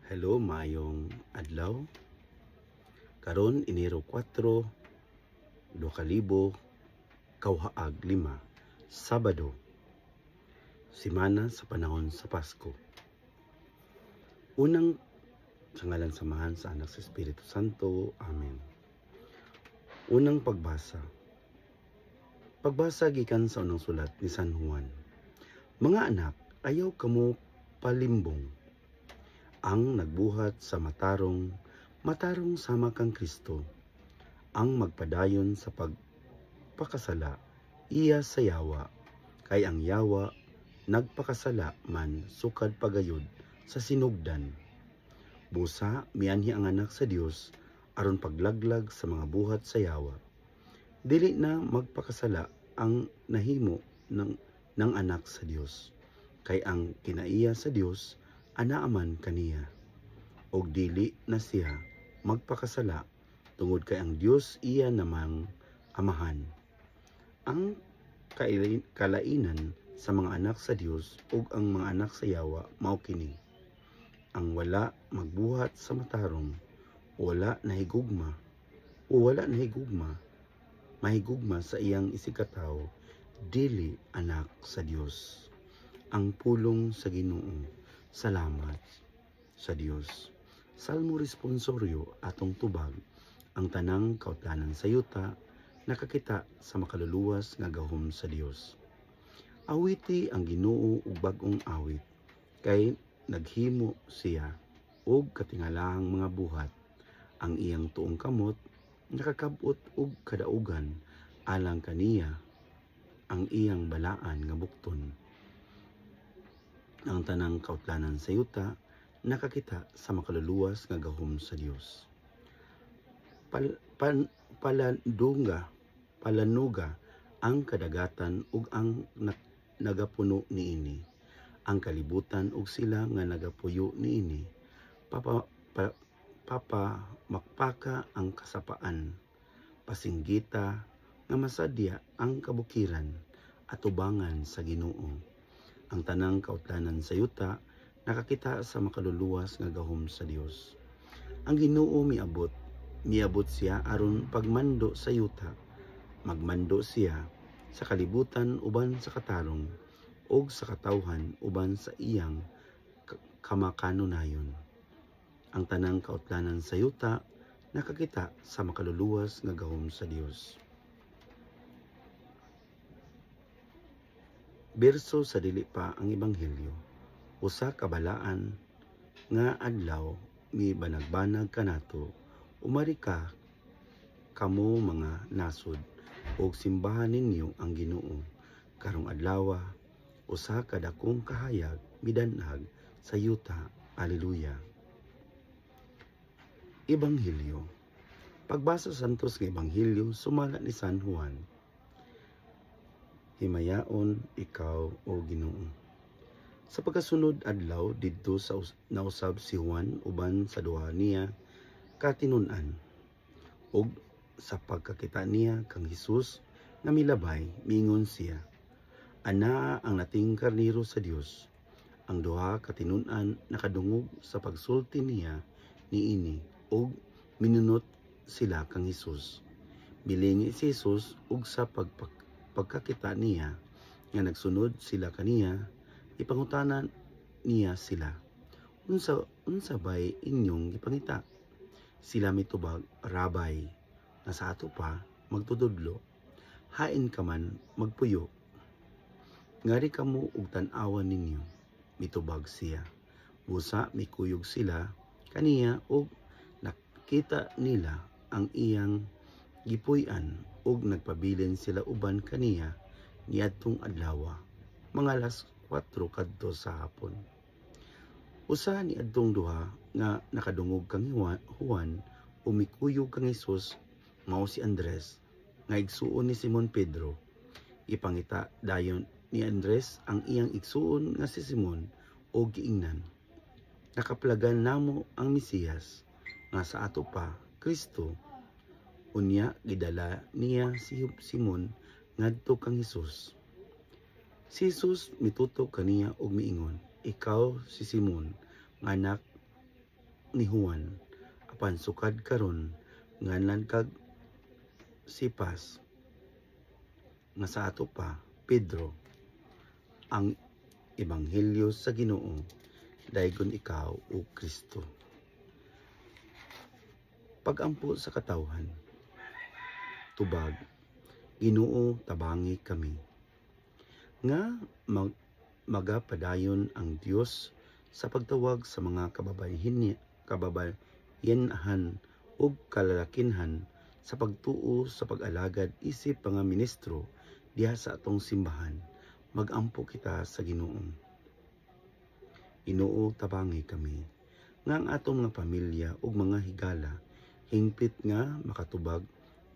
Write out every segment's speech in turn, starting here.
Hello, maayong adlaw. Karon Enero 4, 2025, Sabado. Semana sa panahon sa Pasko. Unang sa ngalan sa Amahan, sa Anak, sa Espiritu Santo. Amen. Unang pagbasa. Pagbasa gikan sa unang sulat ni San Juan. Mga anak, ayaw kamo palimbong. Ang nagbuhat sa matarong, matarong sama kang Kristo. Ang magpadayon sa pagpakasala, iya sa yawa, kay ang yawa nagpakasala man sukad pagayod sa sinugdan. Busa mianhi ang Anak sa Dios aron paglaglag sa mga buhat sa yawa. Dili na magpakasala ang nahimo ng anak sa Dios, kay ang kinaiya sa Dios anaa man kaniya. Og dili na siya magpakasala tungod kay ang Dios iya namang amahan. Ang kalainan sa mga anak sa Dios ug ang mga anak sa yawa mao kini: ang wala magbuhat sa matarong, wala nahigugma o wala nahigugma mahigugma sa iyang isigkatawo, dili anak sa Dios. Ang pulong sa Ginoo. Salamat sa Dios. Salmo responsoryo, atong tubag: Ang tanang kautlanan sa yuta nakakita sa makaluluwas nga gahom sa Dios. Awiti ang Ginoo og bag-ong awit, kay naghimo siya og katingalahang mga buhat. Ang iyang tuong kamot nakakab-ot og kadaugan, alang kaniya ang iyang balaan nga bukton. Ang tanang kautlanan sa yuta nakakita sa makaluluwas nga gahom sa Dios. Palanuga ang kadagatan ug ang nagapuno niini, ang kalibutan ug sila nga nagapuyo niini. Papamakpaka ang kasapaan, pasinggita nga masadya ang kabukiran atubangan sa Ginoo. Ang tanang kautlanan sa yuta nakakita sa makaluluwas nga gahom sa Dios. Ang Ginoo miabot, miabot siya aron pagmando sa yuta. Magmando siya sa kalibutan uban sa katarong ug sa katawhan uban sa iyang kamakanunayon. Ang tanang kautlanan sa yuta nakakita sa makaluluwas nga gahom sa Dios. Berso sa dili pa ang ebanghelyo. Usa ka balaan nga adlaw mibanagbanag kanato, umari ka kamo mga nasod ug simbahan ninyo ang Ginoo. Karong adlawa usa ka dakong kahayag midanag sa yuta. Alleluia. Ebanghelyo. Pagbasa sa Santos nga Ebanghelyo sumala ni San Juan. Himayaon ikaw, o Ginoo. Sa pagkasunod adlaw didto sa nausab si Juan uban sa duha niya katinun-an. Ug sa pagkakita niya kang Hesus nga milabay, miingon siya, "Anaa ang nating karniro sa Dios." Ang duha ka tinun-an nakadungog sa pagsulti niya niini ug minunot sila kang Hesus. Milingi si Hesus ug sa pagkakita niya nga nagsunod sila kaniya, ipangutana niya sila, "Unsa bay inyong gipangita?" Sila mitubag, "Rabbi," nga sa ato pa magtududlo, "hain ka man magpuyo?" "Ngari kamo ug tan-awan ninyo," mitubag siya. Busa mikuyog sila kaniya ug nakita nila ang iyang gipuy-an ug nagpabilin sila uban kaniya niadtong adlawa, mga alas 4 kadto sa hapon. Usa ni adtong duha nga nakadungog kang Juan ug mikuyog kang Hesus mao si Andres nga igsuon ni Simon Pedro. Ipangita dayon ni Andres ang iyang igsuon nga si Simon ug giingnan, "Nakaplagan namo ang Mesiyas," nga sa ato pa Kristo. Unya gidala niya si Simon ngadto kang Hesus. Si Hesus mitutok kaniya ug miingon, "Ikaw si Simon nga anak ni Juan, apan sukad karon nganlan kag Cephas, nga sa ato pa Pedro. Ang Ebanghelyo sa Ginoo. Daygon ikaw, o Kristo. Pagampo sa katawhan. Tubag: Ginoo, tabangi kami. Nga magapadayon ang Dios sa pagtawag sa mga kababayenhan ug kalalakinhan sa pagtuo sa pag-alagad isip mga ministro diha sa atong simbahan. Magampo kita sa Ginoo. Ginoo, tabangi kami. Nga ang atong mga pamilya ug mga higala hingpit nga makatubag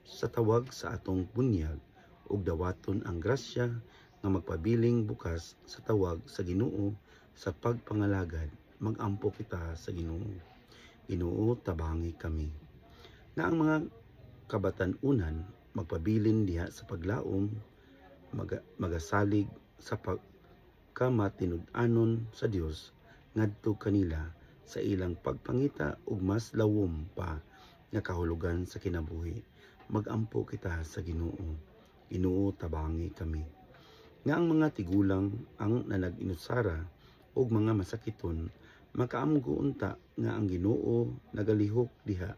sa tawag sa atong bunyag ug dawaton ang grasya nga magpabiling bukas sa tawag sa Ginoo sa pagpangalagad. Magampo kita sa Ginoo. Ginoo, tabangi kami. Nga ang mga kabatan-unan magpabilin diha sa paglaom, magasalig sa pagkamatinud-anon sa Dios ngadto kanila sa ilang pagpangita ug mas lawom pa nga kahulugan sa kinabuhi. Magampo kita sa Ginoo. Ginoo, tabangi kami. Nga ang mga tigulang, ang nanag-inusara ug mga masakiton makaamgo unta nga ang Ginoo nagalihok diha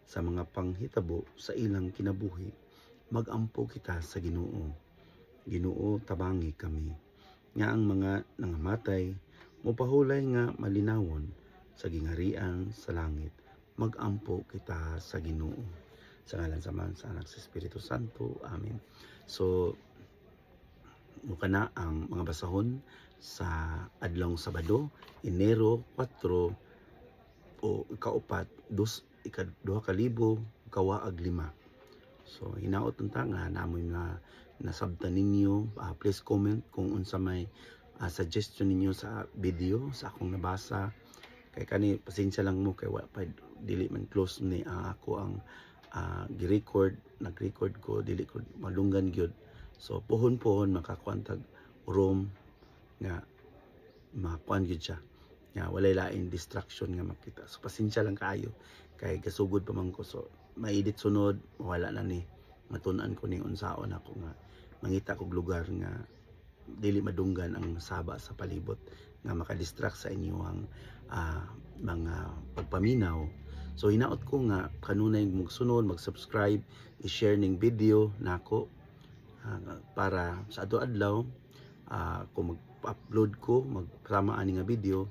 sa mga panghitabo sa ilang kinabuhi. Magampo kita sa Ginoo. Ginoo, tabangi kami. Nga ang mga nangamatay mopahulay nga malinawon sa gingharian sa langit. Magampo kita sa Ginoo. Sa ngalan sa Amahan, sa Anak, sa Espiritu Santo. Amen. So, mao kana ang mga basahon sa adlawng Sabado, Enero 4 o ikaupat, dos, ika-2025. So, hinaot unta nga namoy na nasabtan ninyo. Please comment kung unsa may suggestion ninyo sa video sa akong nabasa. Kay kani, pasensya lang mo kay wa pa, dili man close ni ako ang gi-record, nag-record ko, dili ko malunggan gyud. So puhon-puhon makakuan tag room nga makuan gyud siya nga walay laing distraction nga makita. So pasensya lang kaayo kay gasugod pa man ko. So maedit sunod, wala na ni, matun-an ko ni unsaon ako nga mangita kog lugar nga dili madunggan ang saba sa palibot nga makadistract sa inyong mga pagpaminaw. So hinaot ko nga kanunay magsunod, mag-subscribe, i-share ning video nako para sa adto adlaw kung mag-upload ko, magsama ani nga video,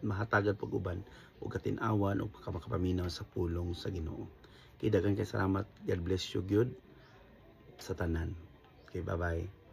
mahatagan pag uban og katin-awan o makapaminaw sa pulong sa Ginoo. Kay daghan kay salamat. God bless you gyud sa tanan. Okay, bye-bye.